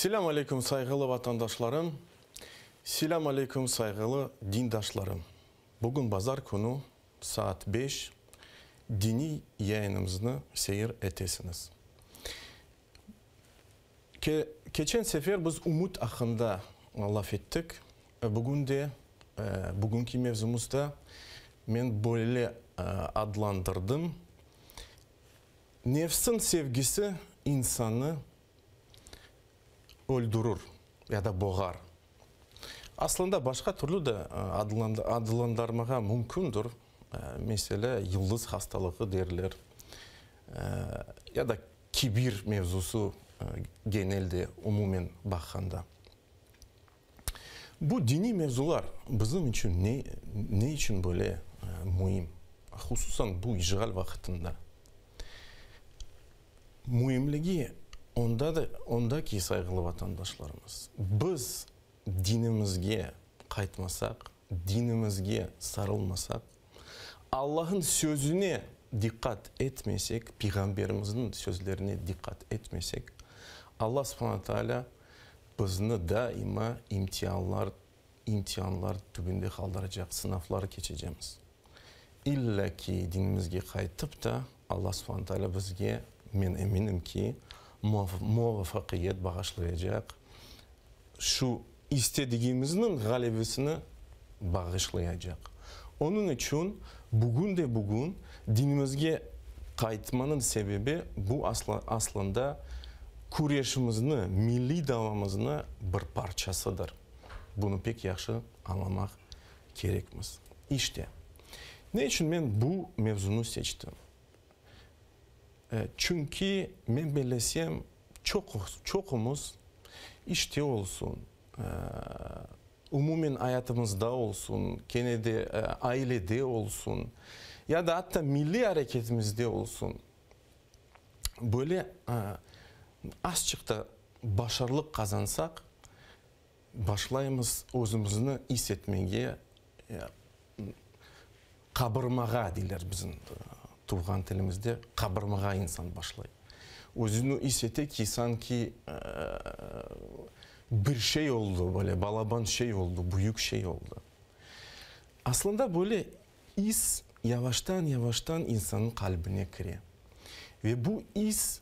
Selâm aleyküm sayğılı vatandaşlarım, Selâm aleyküm sayğılı dindaşlarım. Bugün bazar künü saat beş, diniy yayınımıznı seyir etesiñiz. Keçen sefer biz ümüt aqqında laf ettik. Bugün de, bugünki mevzumızda men böyle adlandırdım, Nefsiñ sevgisi insannı öldürür ya da boğar. Aslında başqa türlü de adlandırmağa mümkündür, meselâ, yıldız hastalığı derler ya da kibir mevzusı genelde, umumen baqqanda. Bu diniy mevzular bizim içün ne ne içün böyle müim, hususan bu işğal vaqtında? Müimligi onda da, onda ki, sayğılı vatandaşlarımız, biz dinimizge qaytmasaq, dinimizge sarılmasaq, Allah'ın sözüne diqqat etmesek, Peyğamberimizniñ sözlerine diqqat etmesek, Allah subhana taalâ bizni daima imtianlar, imtianlar tübünde qaldıracaq, sınavlar keçecemiz. İlla ki, dinimizge qaytıp da, Allah subhana taalâ bizge, men eminim ki, muvafaqiyet bağışlayacaq, şu istedigimizniñ ğalebesini bağışlayacaq. Onıñ içün bugün de bugün dinimizge qaytmanıñ sebebi bu aslında küreşimizni, milliy davamıznı bir parçasıdır. Bunı pek yahşı añlamaq kerekmiz. İşte, ne içün men bu mevzunı seçtim? Çünki men bellesem, çoqumız işte olsun, umumen ayatımızda olsun, kene de ailede olsun, ya da atta milliy areketimizde olsun, böyle azçıq da başarılıq qazansaq, Başlaymız özümizni is etmege, qabırmağa deyler bizim tuvğan tilimizde, qabırmağa insan başlay. Özüni is ete ki, sanki bir şey oldı, böyle balaban şey oldı, büyük şey oldı. Aslında böyle is yavaştan-yavaştan insannıñ qalbine kire. Ve bu is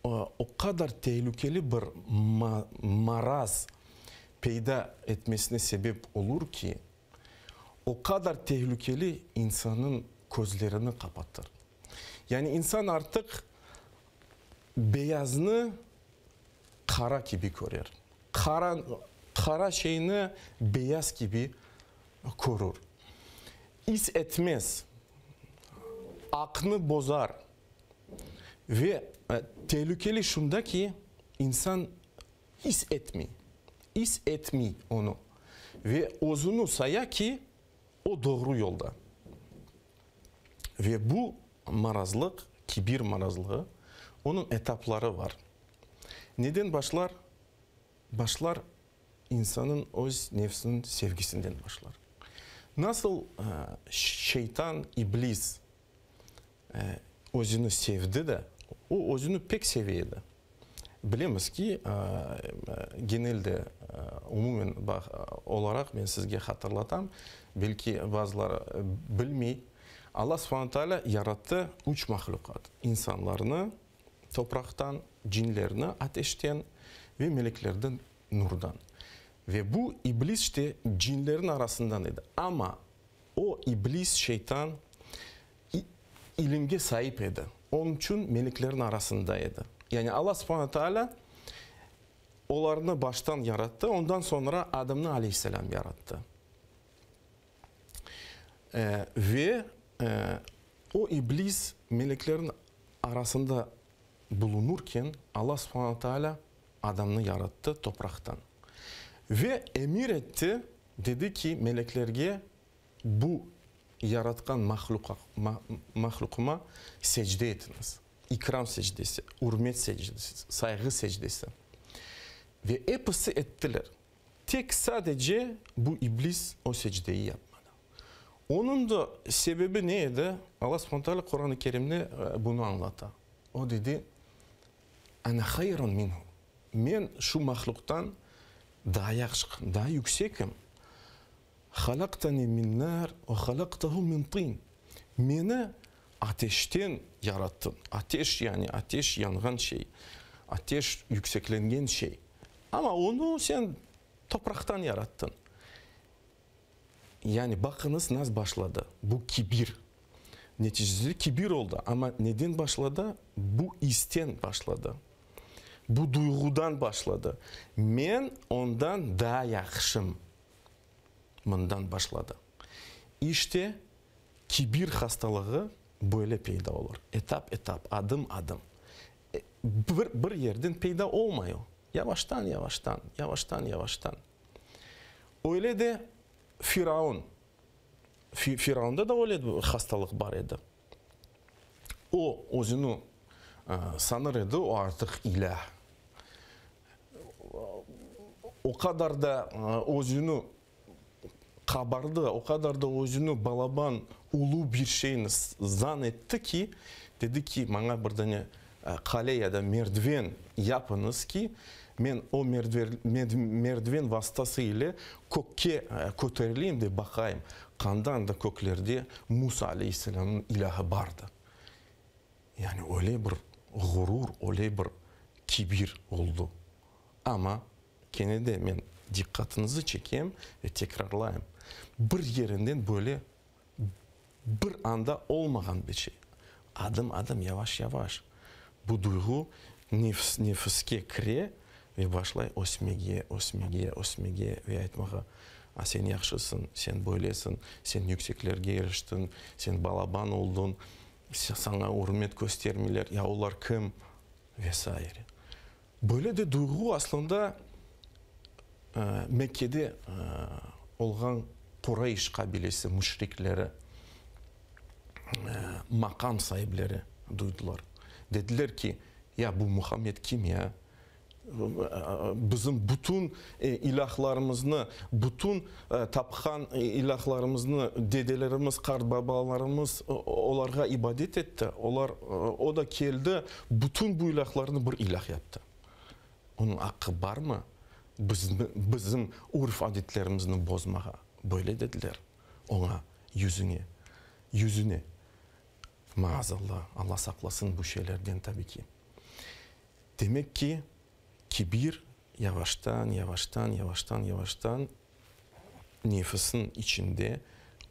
o qadar telükeli bir maraz peyda etmesine sebep olur ki, o qadar telükeli insannıñ közlerini qapatır. Yani insan artıq beyaznı qara kibi körer, qara, qara şeyni beyaz kibi körür. İs etmez, aqnı bozar. Ve telükeli şunda ki, insan is etmey, is etmey onı ve özüni saya ki, o doğru yolda. Ve bu marazlıq, kibir marazlığı, onıñ etapları var. Neden başlar? Başlar insanıñ öz nefsiniñ sevgisinden başlar. Nasıl şeytan, iblis özüni sevdi de, o özüni pek seve edi. Bilemiz ki, genelde, umumen olaraq men sizge hatırlatam, belki bazıları bilmey, Alla subhane taalâ yarattı üç mahlüqat, insanlarnı topraqtan, cinlerni ateşten ve meleklerni nurdan. Ve bu iblis işte cinlerniñ arasından edi. Amma o iblis, şeytan, ilimge saip edi. Onıñ içün meleklerniñ arasında edi. Yani Alla subhane taalâ olarnı baştan yarattı, ondan soñra Adamnı aleyhisselâm yarattı. Ve o iblis meleklerniñ arasında bulunırken, Alla subhane taalâ Adamnı yarattı topraqtan. Ve emir etti, dedi ki, meleklerge, Bu yaratqan mahlüqıma secde etiñiz. İkram secdesi, ürmet secdesi, sayğı secdesi. Ve episi ettiler. Tek sadece bu iblis o secdeyi yapmadı. Onıñ da sebebi ne edi? Alla subhane teala Quran-ı Kerimde bunı añlata. O dedi, Ana hayrun minhu. Men şu mahlüqtan daa yahşım, daa yüksekim. Halaqtani min nar ve halaqtahu min tin. Meni ateşten yarattıñ. Ateş, yani ateş yanğan şey, ateş yükseklengen şey. Amma onı sen topraqtan yarattıñ. Yani baqıñız, nas başladı bu kibir. Neticede kibir oldı. Amma neden başladı? Bu isten başladı. Bu duyğudan başladı. Men ondan daa yahşım. Mından başladı. İşte, kibir hastalığı böyle peyda olur. Etap-etap, adım-adım. Bir, bir yerden peyda olmay o. Yavaştan, yavaştan, yavaştan, yavaştan. Öyle de Firaun, Firaunda da öyle bir hastalıq bar edi. O, özüni sanır edi, o artıq ilâh. O qadar da özüni qabardı, o qadar da özüni balaban, ulu bir şeyni zan etti ki, dedi ki, maña bir dane qale ya da merdiven yapıñız ki, men o merdiven vastası ile kökke köterileyim de baqayım, qandan da köklerde Musa aleyhisselamnıñ ilâhı bardı. Yani öyle bir ğurur, öyle bir kibir oldu. Amma kene de men diqqatıñızı çekem ve tekrarlayım, bir yerinden böyle bir anda olmağan bir şey. Adım-adım, yavaş-yavaş bu duyğu nefs, nefiske kire ve başlay ösmege, ösmege, ösmege ve aytmağa, A, sen yahşısıñ, sen böylesiñ, sen yükseklerge iriştiñ, sen balaban oldıñ, saña ürmet köstermeyler, ya olar kim? Ve saire. Böyle de duyğu aslında Mekkede olğan Qurayş qabilesi müşrikleri, maqam saipleri duydılar. Dediler ki, ya bu Muhammed kim ya? Bizim bütün ilâhlarımıznı, bütün tapqan ilâhlarımıznı dedelerimiz, qartbabalarımız olarğa ibadet etti. Olar, o da keldi, bütün bu ilâhlarnı bir ilâh yaptı. Onıñ aqqı barmı bizni, bizim urf-adetlerimizni bozmağa? Böyle dediler oña, yüzüne, yüzüne. Maazallah, Alla saqlasın bu şeylerden tabi ki. Demek ki, kibir yavaştan, yavaştan, yavaştan, yavaştan nefisniñ içinde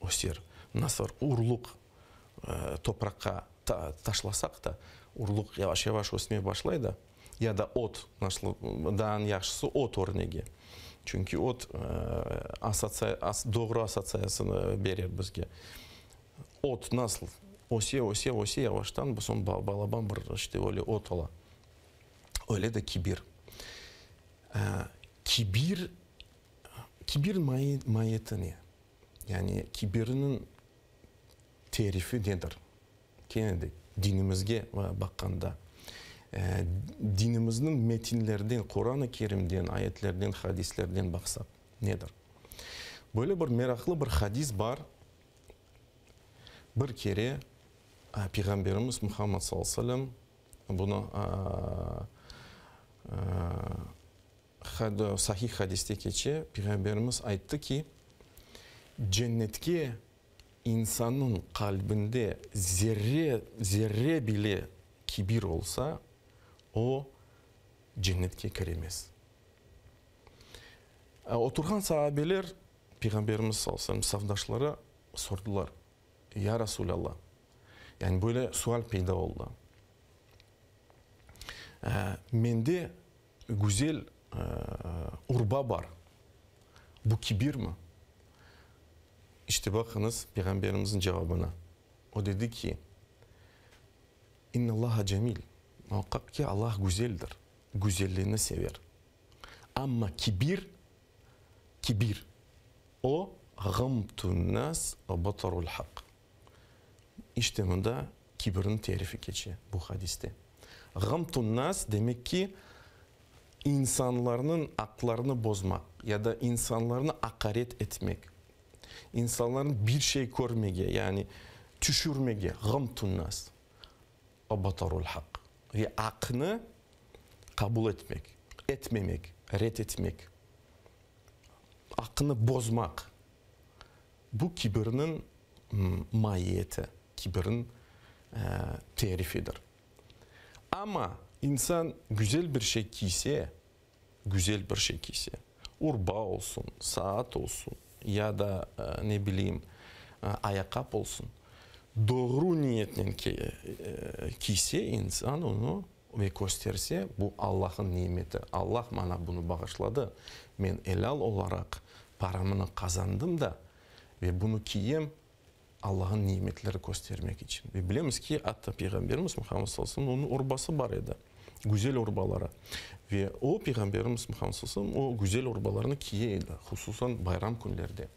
öser. Nasıl urluq topraqqa taşlasaq da, urluq yavaş-yavaş ösmeye başlay da, ya da ot, nasıl, daa yahşısı ot örnegi. Çünki ot doğru assotsiatsiyasını berer bizge. Ot nasıl öse, öse, öse yavaştan, soñ balaban bir işte öyle ot ola. Öyle de kibir. Kibir, kibir maiyeti ne? Yani kibirniñ terifi nedir? Kene de dinimizge baqqanda, dinimizniñ metinlerden, Quran-ı Kerimden, ayetlerden, hadislerden baqsaq, nedir? Böyle bir meraqlı bir hadis bar. Bir kere Peyğamberimiz Muhammad sallallahu aleyhi ve sellem bunı sahih hadiste keçe, Peyğamberimiz ayttı ki, Cennetke insannıñ qalbinde zerre, zerre bile kibir olsa, o, cennetke kiremez. Oturğan sahabeler, Peyğamberimiz sallallahu aleyhi ve sellem safdaşları sordılar, Ya Resulallah, yani böyle sual peyda oldı, mende güzel urba bar, bu kibirmi? İşte baqıñız Peyğamberimizniñ cevabına, o dedi ki, İnnallaha cemil, muaqqaq ki, Allah güzeldir, güzelliğini sever. Amma kibir, kibir, o, ğamtun-nas ve batarul-haqq. İşte mında kibirniñ terifi keçe bu hadiste. Ğamtun-nas demek ki, insanlarnıñ aqlarını bozmaq ya da insanlarnı aqaret etmek, insanlarnı bir şey körmege, yani tüşürmege, ğamtun-nas ve batarul-haqq, ve aqnı qabul etmek. etmemek, red etmek, aqqını bozmaq, bu kibirniñ maiyeti, kibirniñ terifidir. Amma insan güzel bir şey kiyse, güzel bir şey kiyse, urba olsun, saat olsun ya da, ne bileyim, ayaqqap olsun, doğru niyetnen kiyse insan onı ve kösterse, bu Allahnıñ nimeti, Allah maña bunı bağışladı, men elâl olaraq paramnı qazandım da ve bunı kiyem, Allahnıñ nimetleri köstermek içün. Ve bilemiz ki, atta Peyğamberimiz Muhammed sallallahu aleyhi ve sellem, onıñ urbası bar edi, güzel urbaları. Ve o, Peyğamberimiz Muhammed sallallahu aleyhi ve sellem, o güzel urbalarnı kiye edi, hususan bayram künlerde.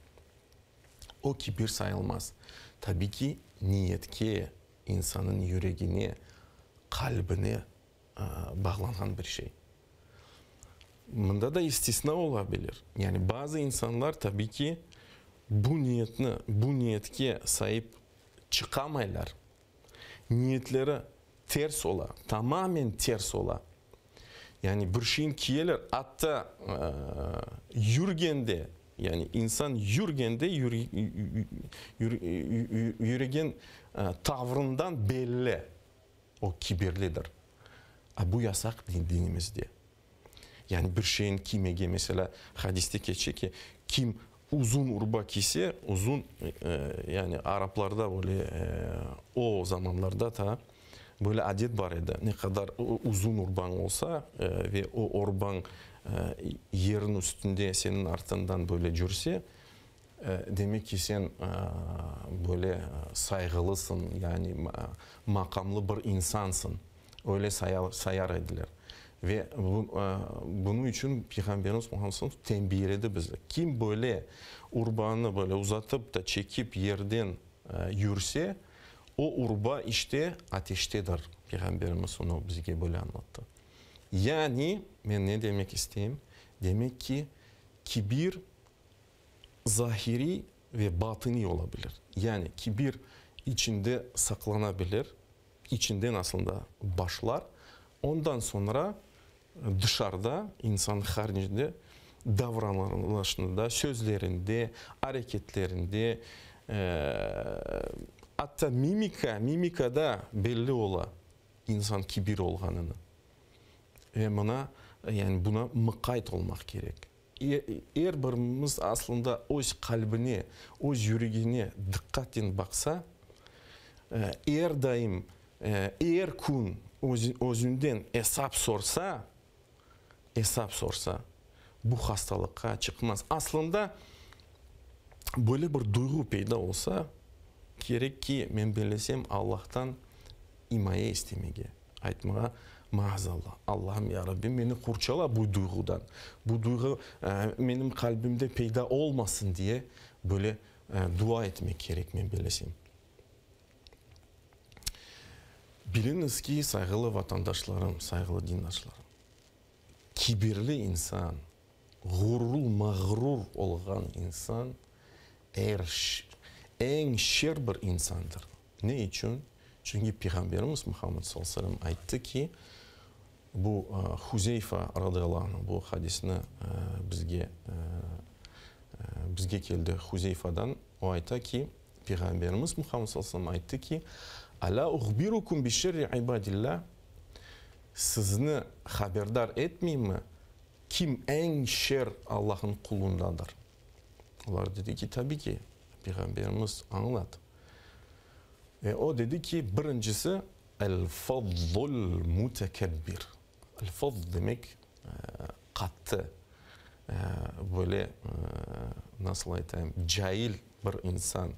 O kibir sayılmaz. Tabi ki, niyetke, insanıñ yüregine, qalbine bağlanğan bir şey. Mında da istisna ola bilir. Yani bazı insanlar, tabi ki, bu niyetni, bu niyetke saip çıqamaylar. Niyetleri ters ola, tamamen ters ola. Yani bir şeyni kiyeler, atta yürgende, yani insan yürgende, yüregen tavrından belli. O kibirlidir. A bu yasaq dinimizde. Yani bir şeyin kiymege, meselâ, hadiste keçe ki, kim uzun urba kiyse, uzun, yani araplarda böyle o zamanlarda ta böyle adet bar edi, ne qadar uzun urbañ olsa ve o urbañ yerin üstünde seniñ artıñdan böyle cürse, Demek ki, sen böyle sayğılısıñ, yani maqamlı bir insansıñ, öyle sayar ediler. Ve bunıñ içün Peyğamberimiz Muhammed sallallahu aleyhi ve sellem tenbiyeledi bizi, kim böyle urbanı böyle uzatıp da çekip yerden yürse, o urba işte ateştedir, Peyğamberimiz onı bizge böyle añlattı. Yani, men ne demek isteyim? Demek ki, kibir zahiriy ve batıniy ola bilir. Yani kibir içinde saqlana bilir, içinden aslında başlar, ondan soñra dışarıda, insan haricinde davranışında, sözlerinde, areketlerinde, atta mimika, mimikada belli ola insan kibir olğanını. Ve mına, yani buna mıqayt olmaq kerek. Er birimiz aslında öz qalbine, öz yüregine diqqatnen baqsa, er daim, er kün özünden esap sorsa, esap sorsa, bu hastalıqqa çıqmaz. Aslında, böyle bir duyğu peyda olsa, kerek ki, men bellesem, Allahtan imaye istemege. Aytmağa, maazallah, Allahım, ya Rabbim, meni qurçala bu duyğudan, bu duyğu menim qalbimde peyda olmasın diye böyle dua etmek kerek, men bellesem. Biliñiz ki, sayğılı vatandaşlarım, sayğılı dindaşlarım, kibirli insan, ğururlı, mağrur olğan insan er, eñ şer bir insandır. Ne içün? Çünki Peyğamberimiz Muhammed sallallahu aleyhi ve sellem ayttı ki, bu Huzeyfa radıyallahu anh bu hadisni bizge bizge keldi Huzeyfadan, o ayta ki, Peyğamberimiz Muhammed sallallahu aleyhi ve sellem ayttı ki, Alâ uhbirukum bi şerri ibadillah, sizni haberdar etmeyimmi, kim eñ şer Allahnıñ qulundadır? Olar dedi ki, tabi ki, Peyğamberimiz, añlat. Ve o dedi ki, birincisi, El-fazzul mutekebbir. El-fazz demek, qattı, böyle, nasıl aytayım, cail bir insan,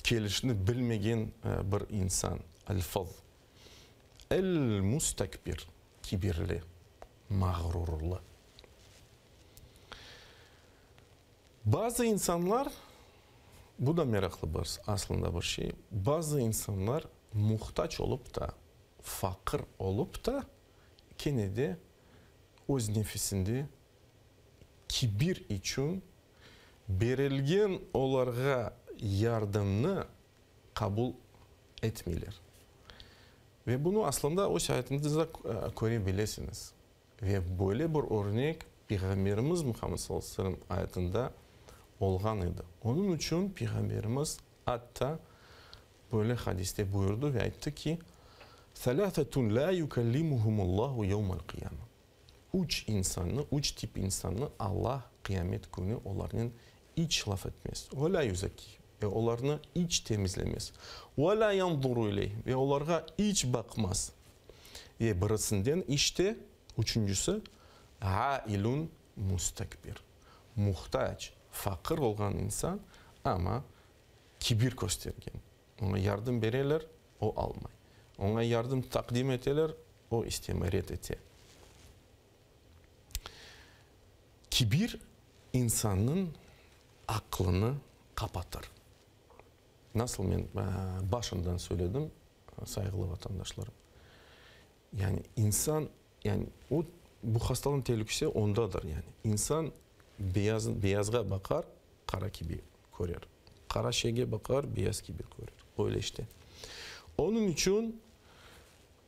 kelişni bilmegen bir insan, el-fazz. El-mustekbir, kibirli, mağrurlı. Bazı insanlar, bu da meraqlı bir, aslında bir şey, bazı insanlar muhtac olıp da, faqır olıp da, kene de öz nefisinde kibir içün berilgen olarğa yardımnı qabul etmeyler. Ve bunı aslında öz hayatınızda köre bilesiñiz. Ve böyle bir örnek Peyğamberimiz Muhammed sallallahu aleyhi ve sellem ayatında olğan edi. Onıñ içün Peyğamberimiz atta böyle hadiste buyurdı ve ayttı ki, Selâsetun lâ yukellimuhumullahu yevmel qıyâme. Üç insannı, üç tip insannı Allah qıyamet künü olarnen iç laf etmez. Ve lâ yuzekkihim, ve olarnı iç temizlemez. Ve lâ yanzuru ileyhim, ve olarğa iç baqmaz. Ve birisinden işte, üçüncisi, âilun mustekbir, muhtac, faqır olğan insan, amma kibir köstergen. Oña yardım bereler, o almay. Oña yardım taqdim eteler, o istemey, red ete. Kibir insannıñ aqlını qapatır. Nasıl men başından söyledim, sayğılı vatandaşlarım, yani insan, yani o, bu hastalığın telükesi ondadır, yani insan beyaz, beyazğa baqar, qara kibi körer, qara şeyge baqar, beyaz kibi körer. Öyle işte. Onıñ içün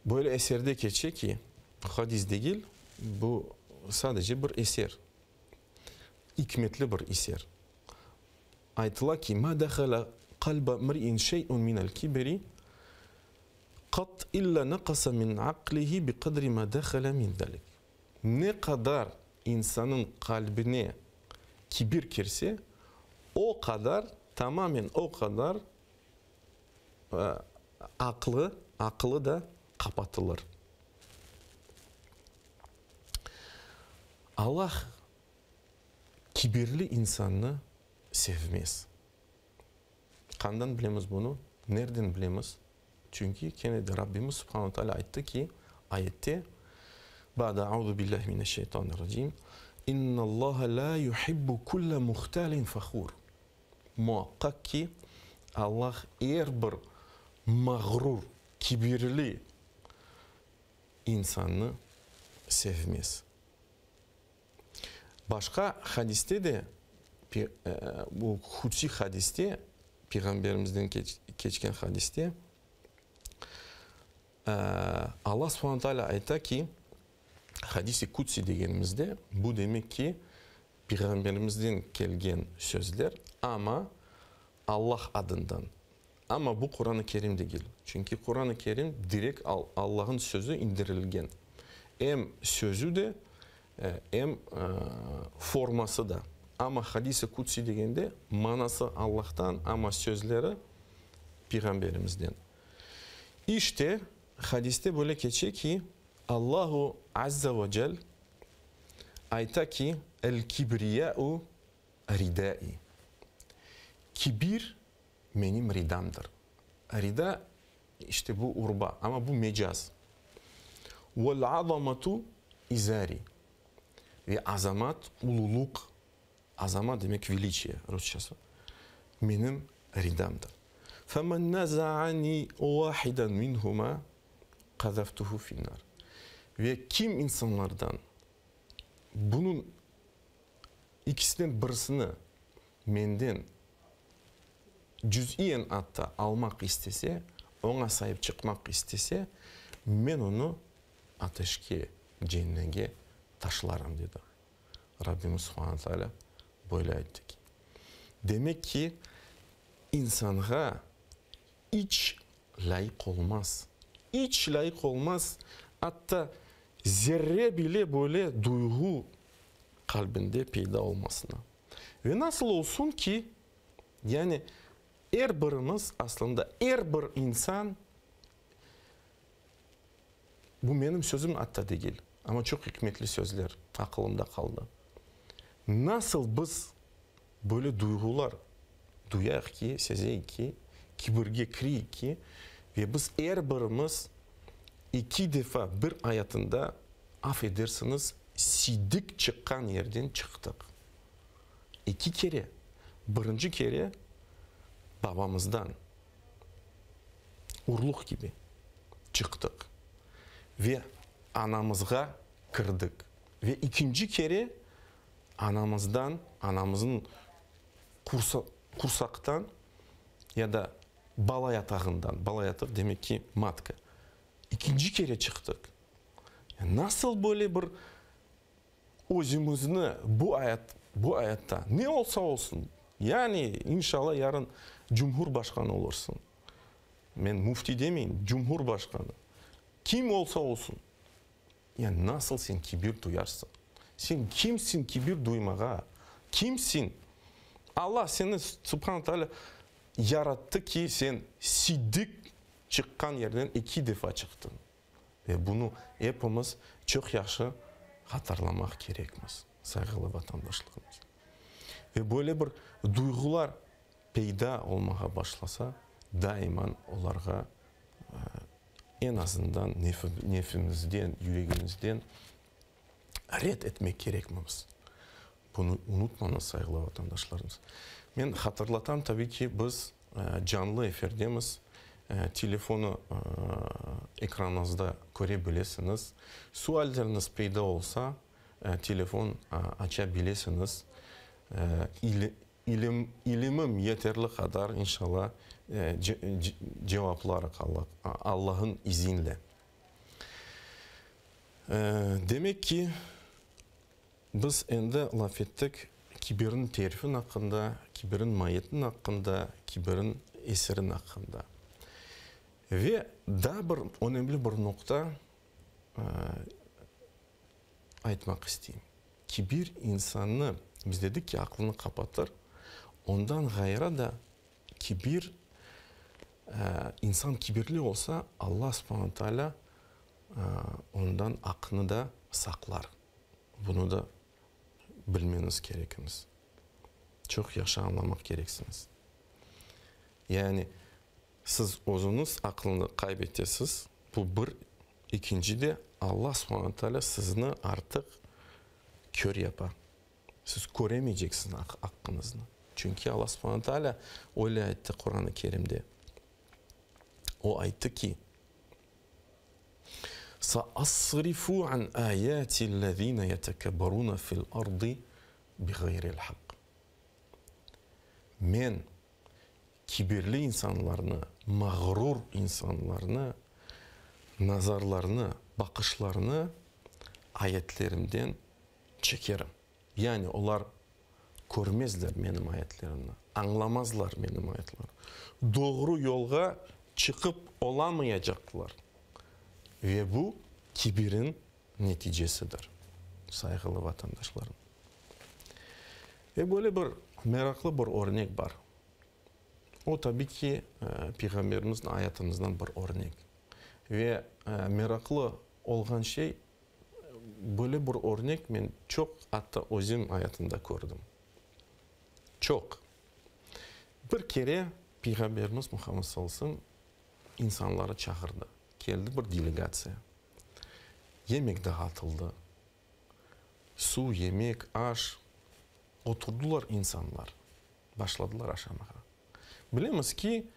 Böyle eserde keçe ki, hadis degil, bu sadece bir eser, ikmetli bir eser. Aytıla ki, Ma dehala qalba mri'in şey'un minel kibri qat illa naqasa min aqlihi bi qadri ma dehala min zalik. Ne qadar insanıñ qalbine kibir kirse, o qadar, tamamen o qadar Aqlı, aqılı da qapatılır. Allah kibirli insannı sevmez. Qandan bilemiz bunı? Nerden bilemiz? Çünki kene de Rabbimiz Subhanu Teala ayttı ki, ayette, Ba'de auzu billahi mineşşeytanirracim, İnnallaha la yuhibbu kulle muhtalin fahur. Muaqqaq ki, Allah er bir mağrur, kibirli insannı sevmez. Başqa hadiste de, bu qudsiy hadiste, Peyğamberimizden keçken hadiste, Allah subhane taalâ ayta ki, hadis-i qudsi degenimizde, bu demek ki, Peyğamberimizden kelgen sözler, amma Allah adından. Amma bu Quran-ı Kerim degil. Çünki Quran-ı Kerim direkt Allah'ın sözü indirilgen. Em sözü de, em forması da. Amma hadis-i kudsi degende manası Allah'tan, amma sözleri Peyğamberimizden. İşte, hadiste böyle keçe ki, Allahu azze ve cel Ayta ki, El-kibriyâ'u ridâi. Kibir menim ridamdır. Rida, işte bu urba, amma bu mecaz. Vel-azamatu izâri. Ve azamat, ululuq, azamat demek veliçiye rusçası, menim ridamdır. Femen naza'ani vahidan minhuma qazaftuhu fin-nar. Ve kim insanlardan bunıñ ikisinden birisini menden cüz'iyen atta almaq istese, oña saip çıqmaq istese, men onı ateşke, cennege taşlarım, dedi. Rabbimiz Subhane Teala böyle ayttı ki. Demek ki, insanğa iç lâyıq olmaz, iç lâyıq olmaz, atta zerre bile böyle duyğu qalbinde peyda olmasına. Ve nasıl olsun ki, yani er birimiz, aslında er bir insan, bu menim sözüm atta degil, amma çoq ikmetli sözler aqılımda qaldı, nasıl biz Böyle duyğular duyayıq ki, sezeyik ki, kibirge kireyik ki, ve biz er birimiz iki defa bir ayatında, af edersiñiz, sidik çıqqan yerden çıqtıq. İki kere. Birinci kere babamızdan, urluq kibi çıqtıq ve anamızğa kirdik. Ve ikinci kere Anamızdan, anamıznıñ qursaqtan ya da bala yatağından, bala yataq demek ki, matka, ikinci kere çıqtıq. Nasıl böyle bir. Özümizni bu ayat, bu ayatta, ne olsa olsun, yani, inşalla, yarın cumhurbaşqanı olursıñ, men müfti demeyim, cumhurbaşqanı, kim olsa olsun, ya nasıl sen kibir duyarsıñ? Sen kimsiñ kibir duymağa? Kimsiñ? Alla seni, Subhane Taalâ, yarattı ki, sen sidik çıqqan yerden eki defa çıqtıñ. Ve bunı epimiz çoq yahşı hatırlamaq kerekmiz, sayğılı vatandaşlarımız. Ve böyle bir duyğular peyda olmağa başlasa, daiman olarğa eñ azından nefimizden, yüregimizden red etmek kerekmimiz. Bunı unutmañız, sayğılı vatandaşlarımız. Men hatırlatam, tabiy ki, biz canlı efirdemiz, telefonı ekranıñızda köre bilesiñiz. Sualleriñiz peyda olsa, telefon aça bilesiñiz. İlimim yeterli qadar, inşallah, cevaplarıq, Allah'ın izinle. Demek ki, Biz endi laf ettik kibirniñ terifin aqqında, kibirniñ maiyetiniñ aqqında, kibirniñ esiriniñ aqqında. Ve daa bir önemli bir noqta aytmaq isteyim. Kibir insannı, biz dedik ki, aqlını qapatır, ondan ğayrı da kibir, insan kibirli olsa, Alla subhane taalâ ondan aqnı da saqlar. Bunı da bilmeniz kerekiñiz. Çoq yahşı añlamaq kereksiñiz. Yani, siz özüñiz aqlını qayb etesiz, bu bir, ekinci de, Alla subhane taalâ sizni artıq kör yapa. Siz köremeyceksiñiz aqqıñıznı. Çünki Alla subhane taalâ öyle ayttı Quran-ı Kerimde. O ayttı ki, Saasrifu an ayatillezine yetekebberune fil ardı biğayril haqq. Men kibirli insanlarnı, mağrur insanlarnı nazarlarını, baqışlarını ayetlerimden çekerim. Yani olar körmezler menim ayetlerimni, añlamazlar menim ayetlerimni, doğru yolğa çıqıp olamayacaqlar. Ve bu kibirin neticesidir, sayğılı vatandaşlarım. Ve böyle bir meraqlı bir örnek bar. O, tabi ki, Peyğamberimizniñ ayatımızdan bir örnek. Ve meraqlı olğan şey, Böyle bir örnek men çoq, atta özüm ayatımda kördim. Çoq. Bir kere Peyğamberimiz Muhammed sallallahu aleyhi ve sellem insanları çağırdı. Keldi bir delegatsiya. Yemek dağıtıldı. Suv, yemek, aş. Oturdılar insanlar. Başladılar aşamağa. Bilemiz ki,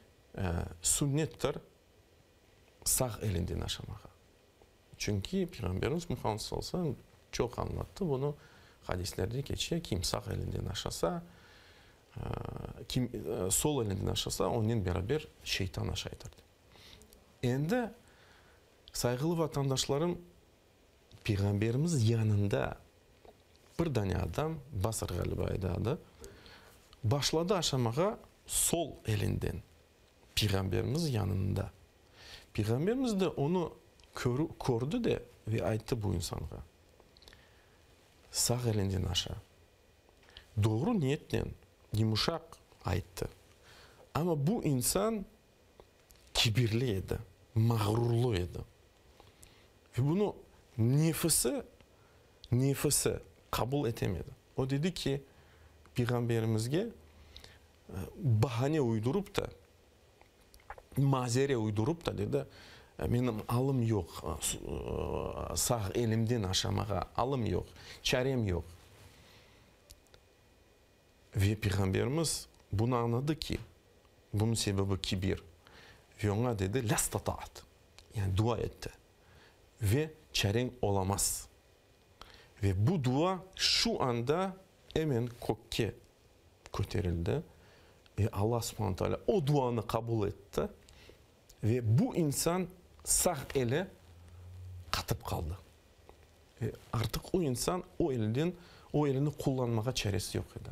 sünnettir sağ elinden aşamağa. Çünki Peyğamberimiz Muhammed sallallahu aleyhi ve sellem çoq añlattı bunı, hadislerde keçe, kim sağ elinden aşasa, kim sol elinden aşasa, onen beraber şeytan aşaydır dep. Endi, sayğılı vatandaşlarım, Peyğamberimiz yanında bir dane adam, Basr ğaliba edi adı, başladı aşamağa sol elinden, Peyğamberimiz yanında. Peyğamberimiz de onı kördi de ve ayttı bu insanğa, Sağ elinden aşa. Doğru niyetnen, yumuşaq ayttı. Amma bu insan kibirli edi, mağrurlı edi. Ve bunı nefisi, nefisi qabul etemedi. O dedi ki, Peyğamberimizge bahane uydurıp da, mazere uydurıp da, dedi, menim alım yoq, sağ elimden aşamağa alım yoq, çarem yoq. Ve Peyğamberimiz bunı añladı ki, bunıñ sebebi kibir. Ve oña dedi, Lâstataat, yani dua etti, ve çareñ olamaz. Ve bu dua şu anda emen kökke köterildi ve Alla subhane taalâ o duanı qabul etti ve bu insan sağ eli qatıp qaldı. Ve artıq o insan o elden, o elini qullanmağa çaresi yoq edi.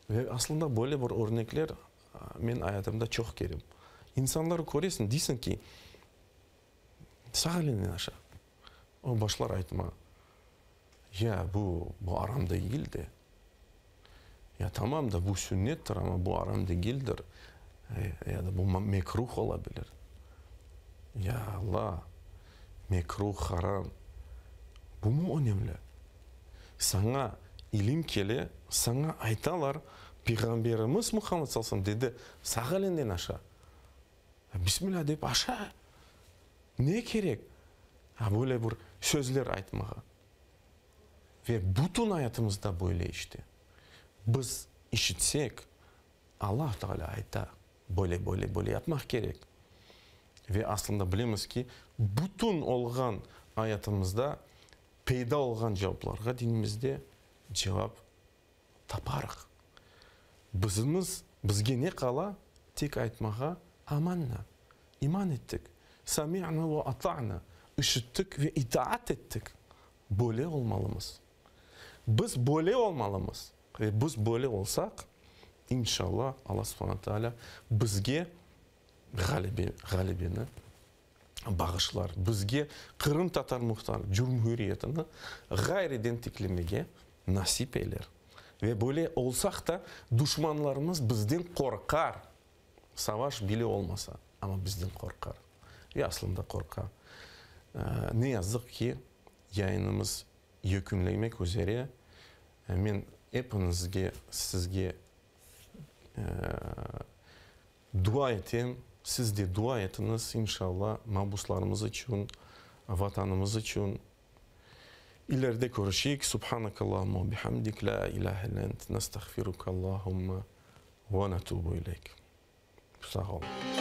Ve aslında böyle bir örnekler men ayatımda çoq kerem. İnsanları köresiñ, deysiñ ki, sağ elinen aşa. O başlar aytma, ya bu, bu aram degil de. Ya tamam da bu sünnettir, amma bu aram degildir. Ya da bu mekruh ola bilir. Ya Alla, mekruh, haram, bumu önemli? Saña ilim kele, saña aytalar, Peyğamberimiz Muhammed sallallahu aleyhi ve sellem dedi, sağ elinden aşa. Bismilâ dep aşa. Ne kerek böyle bir sözler aytmağa? Ve bütün ayatımızda böyle işte. Biz işitsek, Allah Teala ayta, böyle, böyle, böyle yapmaq kerek. Ve aslında bilemiz ki, bütün olğan ayatımızda peyda olğan cevaplarğa dinimizde cevap taparıq. Bizimiz, bizge ne qala? Tek aytmağa, Amanna, iman ettik, sami'na ve ata'na, işittik ve itaat ettik. Böyle olmalımız. Biz böyle olmalımız. Ve biz böyle olsaq, inşallah, Alla subhana taalâ bizge ğalebe, ğalebeni bağışlar, bizge Qırımtatar Muhtar Cumhuriyetini ğayrıden tiklemege nasip eyler. Ve böyle olsaq da, duşmanlarımız bizden qorqar, savaş bile olmasa, amma bizden qorqar. Ve aslında qorqa. Ne yazıq ki, yayınımız yekünlemek üzere. Men epiñizge, sizge Dua etem, siz de dua etiñiz, inşalla, mabuslarımız içün, Vatanımız içün. İleride körüşeyik. Subhanakallahumma ve bihamdik, la ilahe illa ent, nestağfiruka Allahumma ve netubu ileyk. Sağ olun.